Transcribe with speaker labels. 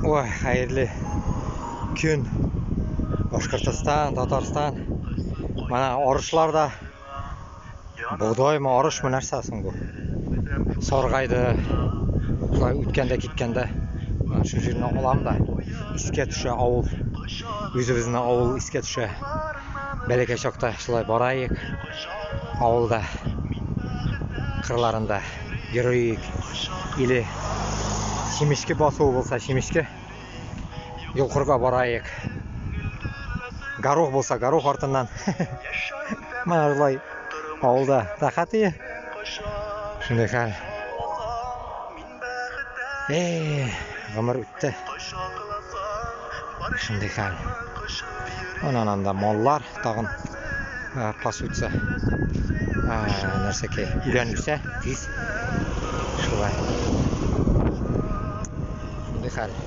Speaker 1: Ой, хәйерле көн. Башҡортостан, Татарстан. Мына арышлар ҙа бойҙаймы, арышмы, нәрсә һуң был? Сарғайҙы. Шулай үткәндә киткәндә мына ошо еренә алам да иҫкә төшә ауыл. Үҙебеҙҙең ауыл иҫкә төшә. Бәләкәй саҡта шулай барайыҡ. Ауылда ҡырларында йөрөйөк. Или семечке баҫыуы булһа, семечке йолҡорға барайыҡ. Горох булһа, горох артынан. Мына шулай ауылда рәхәт ие. Шундай хәл. Эй, ғүмер үтте. Шундай хәл. Унан анда маллар тағын пасутся. Нәрсәкәй, үлән үҫә, тиҙ. Шулай. Шундай хәл.